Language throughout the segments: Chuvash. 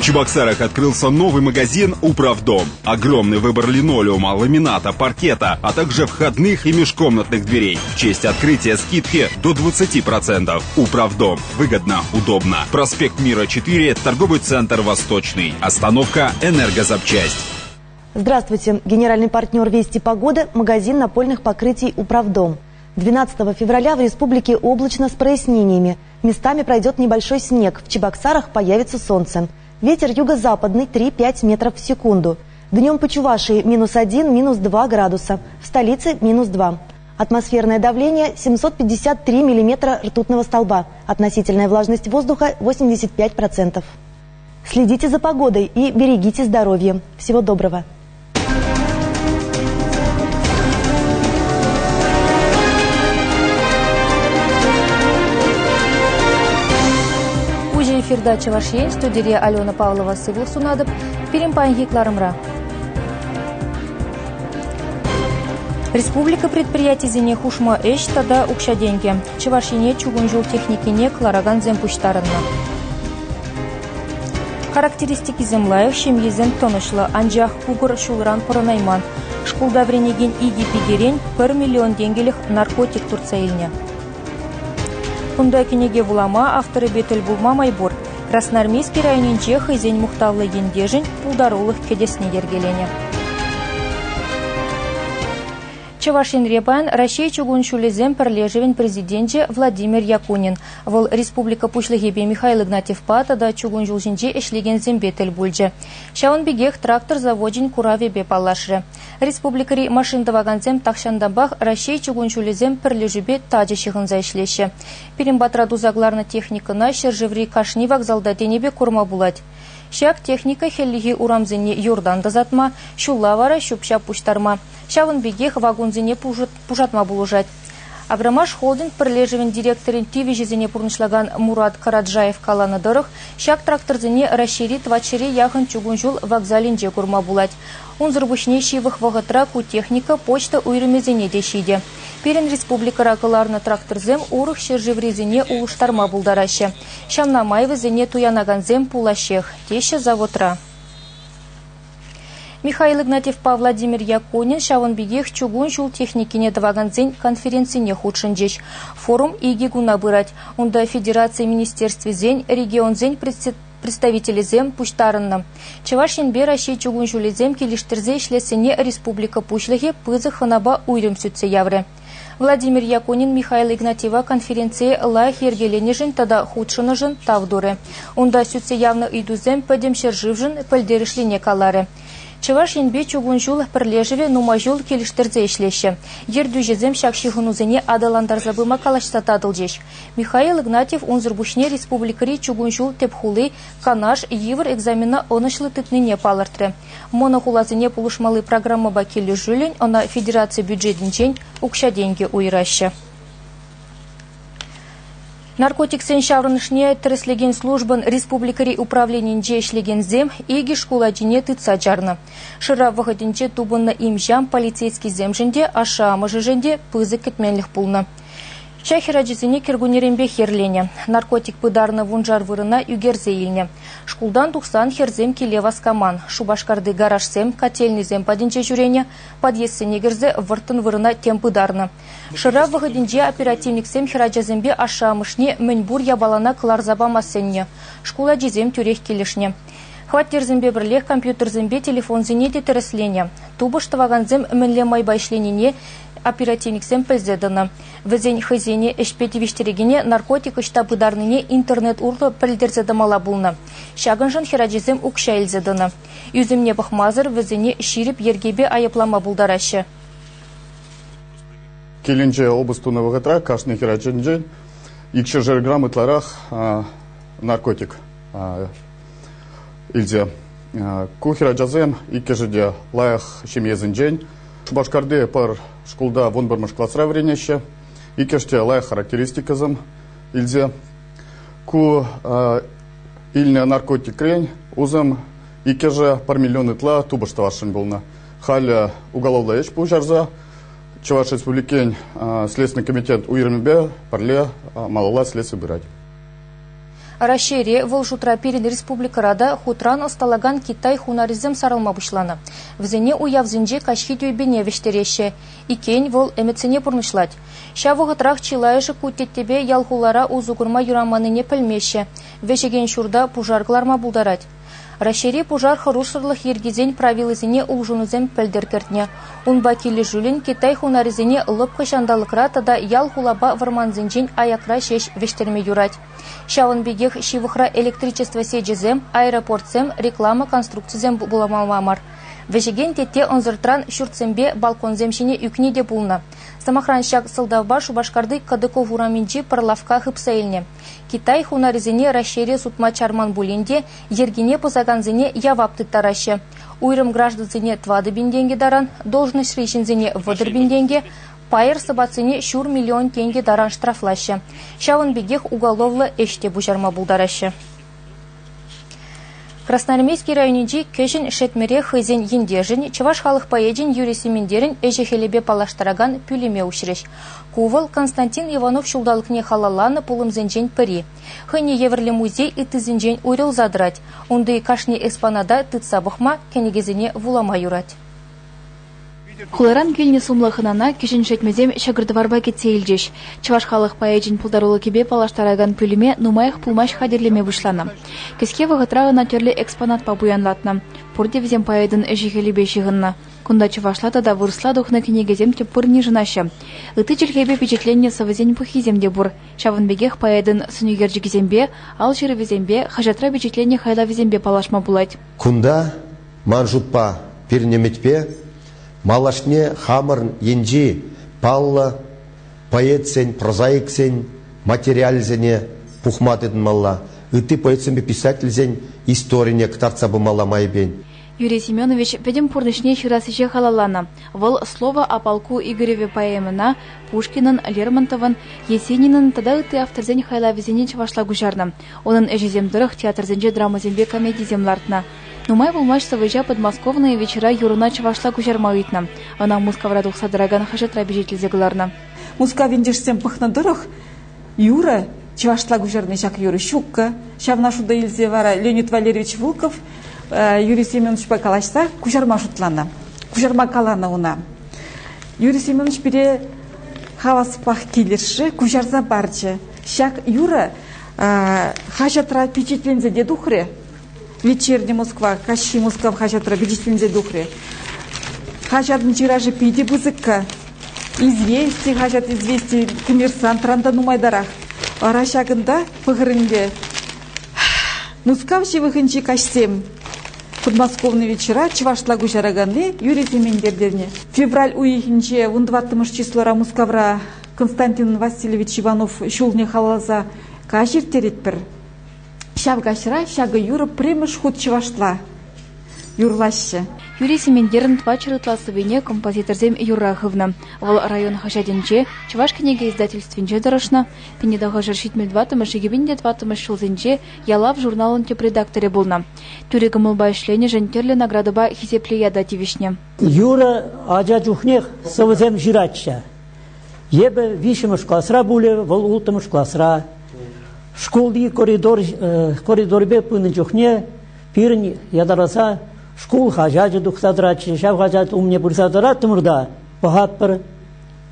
Чебоксарах открылся новый магазин «Управдом». Огромный выбор линолеума, ламината, паркета, а также входных и межкомнатных дверей. В честь открытия скидки до 20%. «Управдом». Выгодно, удобно. Проспект Мира 4, торговый центр «Восточный». Остановка «Энергозапчасть». Здравствуйте. Генеральный партнер «Вести погоды» – магазин напольных покрытий «Управдом». 12 февраля в республике облачно с прояснениями. Местами пройдет небольшой снег. В Чебоксарах появится солнце. Ветер юго-западный 3-5 метров в секунду. Днем по Чувашии минус 1, минус 2 градуса. В столице минус 2. Атмосферное давление 753 миллиметра ртутного столба. Относительная влажность воздуха 85%. Следите за погодой и берегите здоровье. Всего доброго. Уҫӑ эфирта Чӑваш Ен студире Алена Павлова сывлӑх сунатӑп. Пирӗн паянхи кӑларӑмра. Республика предприятисене хушма ӗҫ тата укҫа-тенкӗ. Чӑваш Ене чукун ҫул техникине кӑларакансем пуҫтарӑннӑ. Характеристикисем лайӑх, ҫемьесем тӑнӑҫлӑ, анчах кукӑр ҫулран пӑрӑнайман. Шкулта вӗренекен икӗ пикерен пӗр миллион тенкӗлӗх наркотик туртса илнӗ. Кунта кӗнеке вулама, авторӗпе тӗл пулма май пур. Красноармейски районӗнче хӑйсен мухтавлӑ ентешӗн пултарулӑх кӗтесне йӗркеленӗ. Чӑваш Енре паян Раҫҫей чукун ҫулӗсем пӗрлешӗвӗн президенчӗ Владимир Якунин. Вӑл республика Пуҫлӑхӗпе Михаил Игнатьевпа тата чукун ҫул ҫинче ӗҫлекенсемпе тӗл пулчӗ. Ҫавӑн пекех трактор завочӗн куравӗпе паллашрӗ. Республикӑри машин тӑвакансем тахҫантанпах Раҫҫей чукун ҫулӗсем пӗрлешӳпе тачӑ ҫыхӑнса ӗҫлеҫҫӗ. Пирӗн патра туса кӑларнӑ техникӑна ҫӗршыври кашни вокзалта тенӗ пек курма пулать. Ҫак техника хӗллехи урамсене юртан тасатма, ҫулла вара ҫӳп-ҫап пуҫтарма, ҫавӑн пекех вакунсене пушатма пулӑшать. Агромаш холдинг пӗрлешӗвӗн директорӗн тивӗҫӗсене пурнӑҫлакан Мурат Караджаев каланӑ тӑрӑх, ҫак тракторсене Раҫҫейри тӑватҫӗре яхӑн чукун ҫул вокзалӗнче курма пулать. Унсӑр пуҫне ҫывӑх вӑхӑтра ку техника почта уйрӑмӗсене те ҫитӗ. Пирӗн республикӑра кӑларнӑ тракторсем урӑх ҫӗршыврисене улӑштарма пултараҫҫӗ. Ҫавна май вӗсене туянакансем пулаҫҫех, теҫҫӗ заводра. Михаил Игнатьевпа Владимир Якунин ҫавӑн пекех чукун ҫул техникине тӑвакансен конференцине хутшӑнчӗҫ. Форум икӗ куна пырать. Унта федераци министерствисен, регионсен представителӗсем пуҫтарӑннӑ. Чӑваш Енпе Раҫҫей чукун ҫулӗсем килӗштерсе ӗҫлессине республика Пуҫлӑхӗ пысӑк хӑнапа уйрӑм сӳтсе яврӗ. Владимир Якунин Михаил Игнатьева конференцие лайӑх йӗркеленӗшӗн тата хутшӑннӑшӑн тав турӗ. Унта сӳтсе явнӑ ыйтусем пӗтӗм ҫӗршывшӑн пӗлтерӗшлине каларӗ. Чӑваш Енпе чукун ҫул пӗрлешӗвӗ нумай ҫул килӗштерсе ӗҫлеҫҫӗ. Ертӳҫӗсем ҫак ҫыхӑнусене аталантарса пыма калаҫса татӑлчӗҫ. Михаил Игнатьев унсӑр пуҫне республикӑри чукун ҫул тӗп хули Канаш йывӑр экзамена ӑнӑҫлӑ тытнине палӑртрӗ. Монохуласене пулӑшмалли программӑпа килӗшӳллӗн ӑна федераци бюджетӗнчен укҫа-тенкӗ уйӑраҫҫӗ. Наркотиксен ҫаврӑнӑшне тӗрӗслекен службӑн республикӑри управленийӗнче ӗҫлекенсем икӗ шкул ачине тытса чарнӑ. Шырав вӑхӑтӗнче тупӑннӑ им-ҫам полицейскисемшӗн те, ашшӗ-амӑшӗшӗн те пысӑк кӗтменлӗх пулнӑ. Ҫак хӗрачасене кӗркуннеренпех йӗрленӗ. Наркотик пытарнӑ вуншар вырӑна ӳкерсе илнӗ. Шкултан тухсан хӗрсем киле васкаман. Шупашкарти гаражсем, котельнӑйсем патӗнче ҫӳренӗ, подъездсене кӗрсе вӑрттӑн вырӑна тем пытарнӑ. Шырав вӑхӑтӗнче оперативниксем хӗрачасемпе ашшӗ-амӑшне мӗнпур япалана кӑларса пама сӗннӗ. Шкул ачисем тӳрех килӗшнӗ. Хваттерсемпе пӗрлех компьютерсемпе телефонсене те тӗрӗсленӗ. Тупӑш тӑвакансем мӗнле майпа ӗҫленине оперативниксем пӗлсе тӑнӑ. Вӗсен хӑйсене ӗҫпе тивӗҫтерекене наркотик ӑҫта пытарнине интернет урлӑ пӗлтерсе тӑмалла пулнӑ. Ҫакӑншӑн хӗрачасем укҫа илсе тӑнӑ. Ӳсӗмне пӑхмасӑр вӗсене ҫирӗп йӗркепе айӑплама пултараҫҫӗ. Килӗнче обыск тунӑ вӑхӑтра кашни хӗрачинчен икҫӗршер грамм ытларах наркотик илсе. Ку хӗрачасем иккӗшӗ те лайӑх ҫемьесенчен. Шупашкарти пӗр шкулта вунпӗрмӗш класра вӗренеҫҫӗ. Иккӗш те лайӑх характеристикӑсем илсе. Ку илнӗ наркотикрен усӑм иккӗшӗ пӗр миллион ытла тупӑш тӑвасшӑн пулнӑ. Халӗ уголовлӑ ӗҫ пуҫарса Чӑваш Республикин Следственный комитет уйрӑмӗпе пӗрле малалла следстви пырать. Раҫҫейре, вӑл шутра пирӗн республикӑра та, хутран ӑсталакан Китай хунарӗсем сарӑлма пуҫланӑ. Вӗсене уявсенче каҫхи тӳпене вӗҫтереҫҫӗ. Иккен, вӑл ӗмӗтсене пурнӑҫлать. Ҫав вӑхӑтрах чылайӑшӗ ку теттепе ял-хулара усӑ курма юраманнине пӗлмеҫҫӗ. Вӗҫекен ҫурта пушар кӑларма пултарать. Раҫҫейри пушар хӑрушсӑрлӑх йӗркисен правилисене улшӑнусем пӗлтӗр кӗртнӗ. Унпа килӗшӳллӗн Китай хунарӗсене лӑпкӑ ҫанталӑкра тата ял-хулапа вӑрмансенчен аякра ҫеҫ вӗҫтерме юрать. Ҫавӑн пекех ҫывӑхра электричество сечӗсем, аэропортсем, реклама конструкцисем пулмалла мар. Вӗҫекен тетте ӑнсӑртран ҫуртсемпе балконсем ҫине ӳкни те пулнӑ. Сӑмахран, ҫак сӑлтавпа Шупашкарти Кадыков урамӗнчи пӗр лавкка хыпса илнӗ. Китай хунарӗсене Раҫҫейре сутма чарман пулин те йӗркене пӑсакансене явап тыттараҫҫӗ. Уйрӑм граждансене 4 000 тенкӗ таран, должноҫри ҫынсене 30 000 тенкӗ, пайӑр сӑпатсене ҫур миллион тенкӗ таран штрафлаҫҫӗ. Ҫавӑн пекех уголовлӑ ӗҫ те пуҫарма пултараҫҫӗ. Красноармейски районӗнчи Кӗҫӗн Шетмӗре хӑйсен ентешӗн, чӑваш халӑх поэчӗн Юрий Сементерӗн ӗҫӗ-хӗлӗпе паллаштаракан пӳлӗме уҫрӗҫ. Ку вӑл Константин Иванов ҫулталӑкне халалланӑ пулӑмсенчен пӗри. Хӑйне евӗрлӗ музей ыттисенчен уйрӑлса тӑрать. Унти кашни экспоната тытса пӑхма, кӗнекесене вулама юрать. Хуларан килнӗ сумлӑ хӑнана Кӗҫӗн Шетмӗсем ҫӑкӑр-тӑварпа кӗтсе илчӗҫ. Чӑваш халӑх поэчӗн пултарулӑхӗпе паллаштаракан пӳлӗме нумаях пулмасть хатӗрлеме пуҫланӑ. Кӗске вӑхӑтра ӑна тӗрлӗ экспонатпа пуянлатнӑ. Пурте вӗсем поэтӑн ӗҫӗ-хӗлӗпе ҫыхӑннӑ. Кунта чӑвашла тата вырӑсла тухнӑ кӗнекесем тӗп вырӑн йышӑнаҫҫӗ. Ытти чӗлхепе пичетленнӗ сӑвӑсен пуххисем те пур. Ҫавӑн пекех поэтӑн сӑнӳкерчӗкӗсемпе, ал ҫырӑвӗсемпе, хаҫатра пичетленнӗ хайлавӗсемпе паллашма пулать. Кунта Ман шутпа, пирӗн ӗмӗтпе малашне хамӑр енчи паллӑ поэтсен, прозаиксен материалӗсене пухма тытӑнмалла, ытти поэтсемпе писательсен историне кӑтартса пымалла майӗпен. Юрий Семенович пӗтӗм пурнӑҫне ҫырас ӗҫе халалланӑ. Вӑл «Слово о полку Игореве» поэмӑна Пушкинӑн, Лермонтовӑн, Есенинӑн тата ытти авторсен хайлавӗсене чӑвашла куҫарнӑ. Унӑн ӗҫӗсем тӑрӑх театрсенче драмӑсемпе комедисем лартнӑ. Нумай пулмасть сӑвӑҫа Подмосковные вечера юрӑна чӑвашла куҫарма ыйтнӑ. Ӑна Мускавра тухса тӑракан хаҫатра пичетлесе кӑларнӑ. Мускав ентешсем пӑхнӑ тӑрӑх юрӑ чӑвашла куҫарни ҫак юрӑ ҫуккӑ. Ҫавна шута илсе вара Леонид Валерьевич Волков Юрий Семеновичпа калаҫса куҫарма шутланӑ. Куҫарма каланӑ ӑна. Юрий Семенович пире хаваспах килӗшрӗ, куҫарса парчӗ. Ҫак юрӑ хаҫатра пичетленсе те тухрӗ. Вечерний Москва, Каҫхи Мускав хаҫатра пичетленсе тухрӗ. Хаҫатӑн тиражӗ питӗ пысӑкка. Извести хаҫат, Извести коммерсантран та нумайтарах. Вара ҫакӑнта пӑхӑр ӗнтӗ. Мускав ҫывӑхӗнчи каҫсем Подмосковный вечера чӑвашла куҫараканни Юрий Сементер тенӗ. Февраль уйӑхӗнче 14-мӗш числора Мускавра Константин Васильевич Иванов ҫулне халалласа каҫ ирттеретпӗр. Ҫав каҫра ҫакӑ юрӑ пӗрремӗш хут чӑвашла юрлаҫҫӗ. Юрий Сементерӗн тӑватҫӗр ытла сӑввине композиторсем юрра хывнӑ. Вӑл район хаҫатӗнче, Чӑваш кӗнеке издательствинче тӑрӑшнӑ. 1974-мӗш 2004-мӗш ҫулсенче «Ялав» журналӑн тӗп редакторӗ пулнӑ. Тӳрӗ кӑмӑлпа ӗҫленӗшӗн тӗрлӗ наградӑпа хисеплӗ ята тивӗҫнӗ. Юра ача чухнех сӑвӑсем ҫыратчӗ. Эпӗ виҫҫӗмӗш класра пулӗ, вӑл улттӑмӗш класра. Шкулти коридор, коридорпе пынӑ чухне пирӗн ятарласа шкул хаҫачӗ тухса тӑратчӗ. Ҫав хаҫат умне пырса тӑраттӑмӑр та пӑхатпӑр.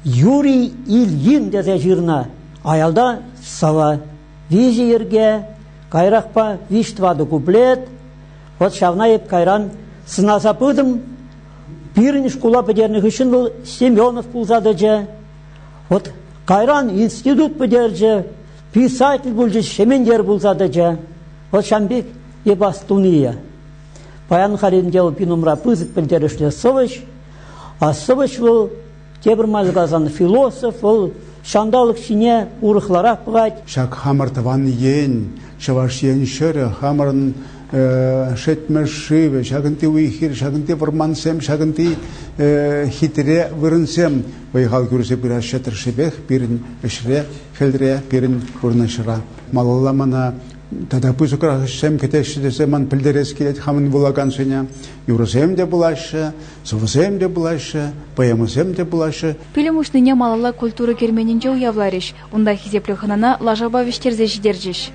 Юрий Ильин тесе ҫырнӑ. Аялта сӑвӑ. Виҫӗ йӗрке, каярахпа виҫ-тӑватӑ куплет. Вот ҫавна эп кайран сӑнаса пытӑм. Пирӗн шкула пӗтернӗ хыҫҫӑн вӑл Семенов пулса тӑчӗ. Вот кайран институт пӗтерчӗ, писатель пулчӗ, Ҫементер пулса тӑчӗ. Вот ҫавӑн пек эп астунийӗ. Паян халь ӗнтӗ вӑл пинумра пысӑк пӗлтерӗшлӗ сӑвӑҫ. А сӑвӑҫ вӑл, тепӗр майлӑ каласан, философ, вӑл ҫанталӑк ҫине урӑхларах пӑхать. Ҫак хамӑр тӑван ен, Чӑваш Ен ҫӗрӗ, хамӑрӑн Шетмӗ шывӗ, ҫакӑнти уй-хир, ҫакӑнти вӑрмансем, ҫакӑнти хитре вырӑнсем вӑй-хал кӳрсе пыраҫҫӗ тӑршшӗпех пирӗн ӗҫре, хӗлре, пирӗн пурнӑҫра. Малалла мана тата пысӑкрах ӗҫсем кӗтеҫҫӗ тесе ман пӗлтерес килет хамӑн вулакансене. Юрӑсем те пулаҫҫӗ, сӑвӑсем те пулаҫҫӗ, поэмӑсем те пулаҫҫӗ. Пӳлӗм уҫнине малалла культура керменӗнче уявларӗҫ. Унта хисеплӗ хӑнана лашапа вӗҫтерсе ҫитерчӗҫ.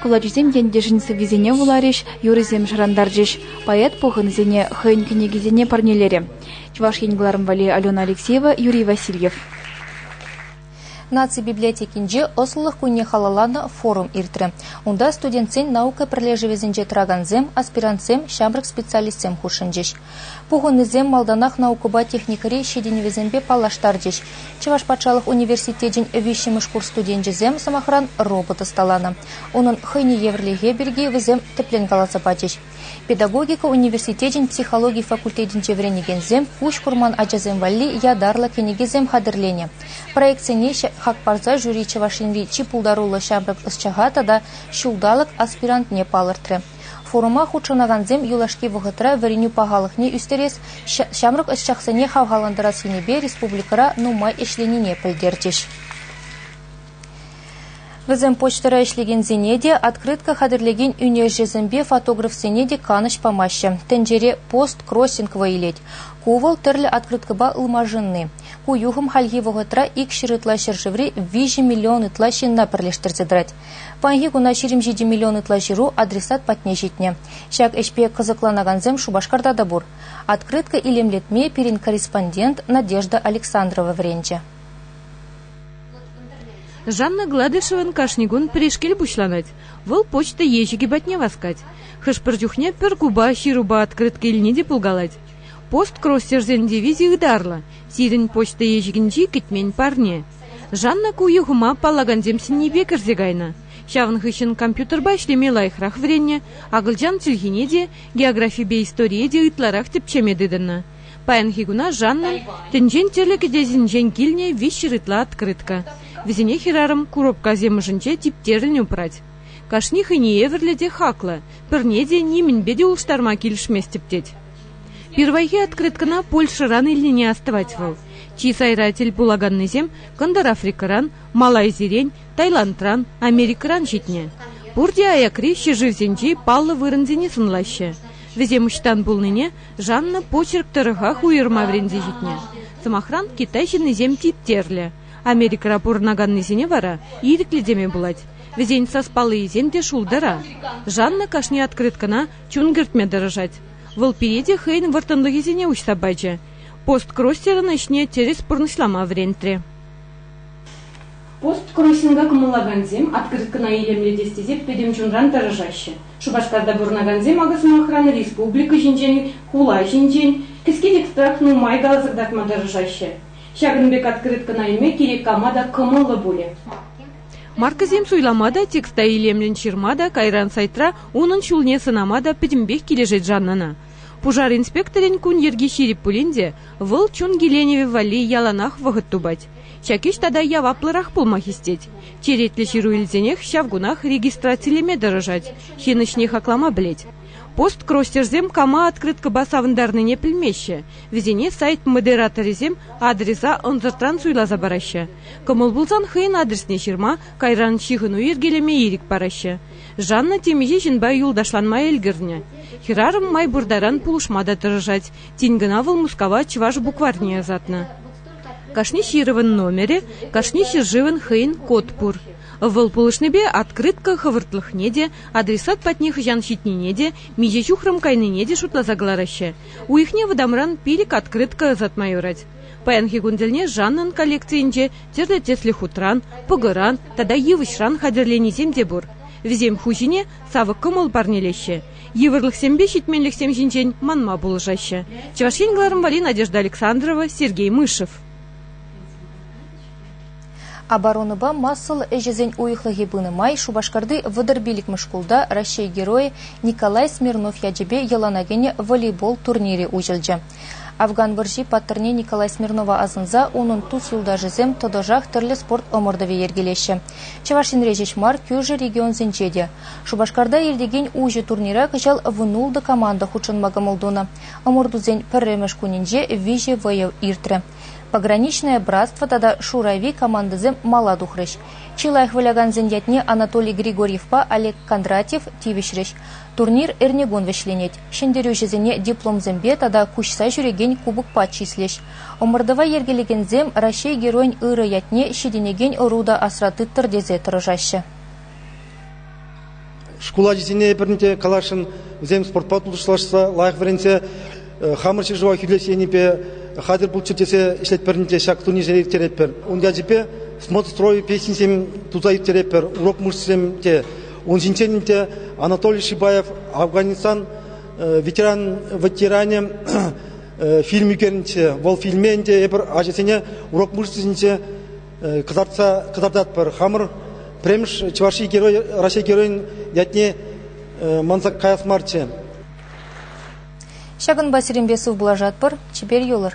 Шкул ачисем ентешӗн сӑввисене вуларӗҫ, юрӑсем шӑрантарчӗҫ. Поэт пухӑннисене хӑйӗн кӗнекисене парнелерӗ. Чӑваш Ен кӑларӑм валли Алена Алексеева, Юрий Васильев. Наци библиотекинче ӑслӑлӑх кунне халалланӑ форум иртрӗ. Унта студентсен наука пӗрлешӗвӗсенче тӑракансем, аспирантсем, ҫамрӑк специалистсем хутшӑнчӗҫ. Пухӑннисем малтанах наукӑпа техникӑри ҫитӗнӗвӗсемпе паллаштарчӗҫ. Чӑваш патшалӑх университечӗн виҫҫӗмӗш курс студенчӗсем, сӑмахран, робот ӑсталанӑ. Унӑн хӑйне евӗрлӗхӗ пирки вӗсем тӗплӗн каласа пачӗҫ. Педагогика университечӗн психологи факультетӗнче вӗренекенсем куҫ курман ачасем валли ятарлӑ кӗнекесем хатӗрленӗ. Проектсене хак парса жюри Чӑваш Енри чи пултаруллӑ ҫамрӑк ӑсчаха тата ҫулталӑк аспирантне палӑртрӗ. Форума хутшӑнакансем юлашки вӑхӑтра вӗренӳ пахалӑхне ӳстерес, ҫамрӑк ӑсчахсене хавхалантарас енӗпе республикӑра нумай ӗҫленине пӗлтерчӗҫ. Вӗсем почтӑра ӗҫлекенсене те, открытка хатӗрлекен ӳнерҫӗсемпе фотографсене те канӑҫ памаҫҫӗ. Тӗнчере пост-кроссинг вӑй илет. Ку вӑл тӗрлӗ открыткӑпа ылмашӑнни. Ку юхӑм хальхи вӑхӑтра 200 ытла ҫӗршыври 3 миллион ытла ҫынна пӗрлештерсе тӑрать. Паянхи куна 27 миллион ытла ҫыру адресат патне ҫитнӗ. Ҫак ӗҫпе кӑсӑкланакансем Шупашкарта та пур. Открытка илемлетме пирӗн корреспондент Надежда Александрова вӗренчӗ. Жанна Гладышеван кашни кун пӗрешкел пуҫланать. Вӑл почта ещӗкӗ патне васкать. Хӑш-пӗр чухне пӗр купа ҫырупа открытка илни те пулкалать. Посткроссерсен девизӗ ытарлӑ: «Сирӗн почта ещӗкӗнчи кӗтмен парне». Жанна ку юхӑма паллакансем сӗннипе кӗрсе кайнӑ. Ҫавӑн хыҫҫӑн компьютерпа ӗҫлеме лайӑхрах вӗреннӗ, акӑлчан чӗлхине те, географипе историе те ытларах тӗпчеме тытӑннӑ. Паянхи куна Жаннӑн тӗнчен тӗрлӗ кӗтесӗнчен килнӗ 300 ытла открытка. Вӗсене хӗрарӑм курупкасем ӑшӗнче типтерлӗн упрать. Кашни хӑйне евӗрлӗ те хаклӑ, пӗрне те нимӗнпе те улӑштарма килӗшместӗп тет. Пирвайхи открыткӑна Польшӑран илнине астӑвать вӑл. Чи сайра тӗл пулаканнисем Кӑнтӑр Африкӑран, Малайзирен, Таиландран, Америкӑран ҫитнӗ. Пурте аякри ҫӗршывсенчи паллӑ вырӑнсене сӑнлаҫҫӗ. Вӗсем ӑҫтан пулнине Жанна почерк тӑрӑхах уйӑрма вӗренсе ҫитнӗ. Сӑмахран, Китай ҫыннисем типтерлӗ. Америкӑра пурӑнаканнисене вара ирӗклӗ теме пулать. Вӗсен саспаллийӗсем те шултӑра. Жанна кашни открыткӑна чун кӗртме тӑрӑшать. Вӑл пире те хӑйӗн вӑрттӑнлӑхӗсене уҫса пачӗ. Посткроссерӑн ӗҫне тӗрӗс пурнӑҫлама вӗрентрӗ. Посткроссинга кӑмӑллакансем открыткӑна илемлетес тесе пӗтӗм чунран тӑрӑшаҫҫӗ. Шупашкарта пурӑнакансем акӑ сӑмахран республика ҫинчен, хула ҫинчен кӗске текстрах нумай каласа кӑтартма тӑрӑшаҫҫӗ. Ҫакӑн пек открыткӑна илме кирек кама та кӑмӑллӑ пулӗ. Маркӑсем суйлама та, текста илемлӗн ҫырма та, кайран сайтра унӑн ҫулне сӑнама та пӗтӗмпех килӗшет Жаннӑна. Пушар инспекторӗн кун йӗрки ҫирӗп пулин те, вӑл чун киленӗвӗ валли яланах вӑхӑт тупать. Ҫак ӗҫ тата яваплӑрах пулма хистет. Черетлӗ ҫыру илсенех ҫав кунах регистрацилеме тӑрӑшать, ҫын ӗҫне хаклама пӗлет. Посткроссерсем кама открыткӑпа савӑнтарнине пӗлмеҫҫӗ. Вӗсене сайт модераторӗсем адреса ӑнсӑртран суйласа параҫҫӗ. Кӑмӑл пулсан хӑйӗн адресне ҫырма, кайран ҫыхӑну йӗркелеме ирӗк параҫҫӗ. Жанна темиҫе ҫынпа юлташланма ӗлкӗрнӗ. Хӗрарӑм май пур таран пулӑшма та тӑрӑшать. Тин кӑна вӑл Мускава чӑваш букварьне ӑсатнӑ. Кашни ҫырӑвӑн номерӗ, кашни ҫӗршывӑн хӑйӗн код пур. Вӑл пулӑшнипе открытка хӑвӑртлӑхне те, адресат патне хӑҫан ҫитнине те, миҫе ҫухрӑм кайнине те шутласа кӑлараҫҫӗ. Уйӑхне вӑтамран 5 открытка ӑсатма юрать. Паянхи кун тӗлне Жаннӑн коллекцийӗнче тӗрлӗ тӗслӗ хутран, пӑкӑран тата йывӑҫран хатӗрленисем те пур. Вӗсем хуҫине савӑк кӑмӑл парнелеҫҫӗ. Йывӑрлӑхсемпе ҫитменлӗхсем ҫинчен манма пулӑшаҫҫӗ. Чӑваш Ен кӑларӑм валли Надежда Александрова, Сергей Мышев. Оборонӑпа массӑллӑ ӗҫӗсен уйӑхлӑхӗ пынӑ май Шупашкарти 35-мӗш шкулта Раҫҫей Геройӗ Николай Смирнов ячӗпе йӑлана кӗнӗ волейбол турнирӗ уҫӑлчӗ. Афган вӑрҫи паттӑрне Николай Смирнова асӑнса унӑн тус-юлташӗсем тӑтӑшах тӗрлӗ спорт ӑмӑртӑвӗ йӗркелеҫҫӗ. Чӑваш Енре ҫеҫ мар, кӳршӗ регионсенче те. Шупашкарта иртекен уҫӑ турнира кӑҫал 16 команда хутшӑнма кӑмӑл тунӑ. Ӑмӑртусен пӗрремӗш кунӗнче виҫӗ вӑйӑ иртрӗ. Пограничное братство тата Шурави командӑсем мала тухрӗҫ. Чи лайӑх вылякансен ятне Анатолий Григорьевпа Олег Кондратьев тивӗҫрӗҫ. Турнир эрнекун вӗҫленет. Ҫӗнтерӳҫӗсене дипломсемпе тата куҫса ҫӳрекен кубокпа чыслӗҫ. Ӑмӑртӑва йӗркелекенсем Раҫҫей Геройӗн ырӑ ятне ҫитӗнекен ӑру та асра тыттӑр тесе тӑрӑшаҫҫӗ. Шкул ачисене пӗрне те каласшӑн, вӗсем спортпа туслашса, лайӑх вӗренсе хамӑр ҫӗршыва хӳтӗлес енӗпе хатӗр пулччӑр тесе ӗҫлетпӗр ӗнтӗ ҫак турнирсене ирттеретпӗр. Ун ячӗпе смотр строй песнисем туса ирттеретпӗр, урок мышцисем те. Ун ҫинчен ӗнтӗ Анатолий Шибаев Афганистан ветеран ветеранӗ фильм ӳкернӗччӗ. Вӑл фильме ӗнтӗ эпир ачасене урок мышцисенче кӑтартса кӑтартатпӑр. Хамӑр пӗрремӗш Чӑваш герой, Раҫҫей геройӗн ятне манса каяс марччӗ. Ҫакӑнпа сирӗнпе сывпуллашатпӑр. Чипер юлӑр.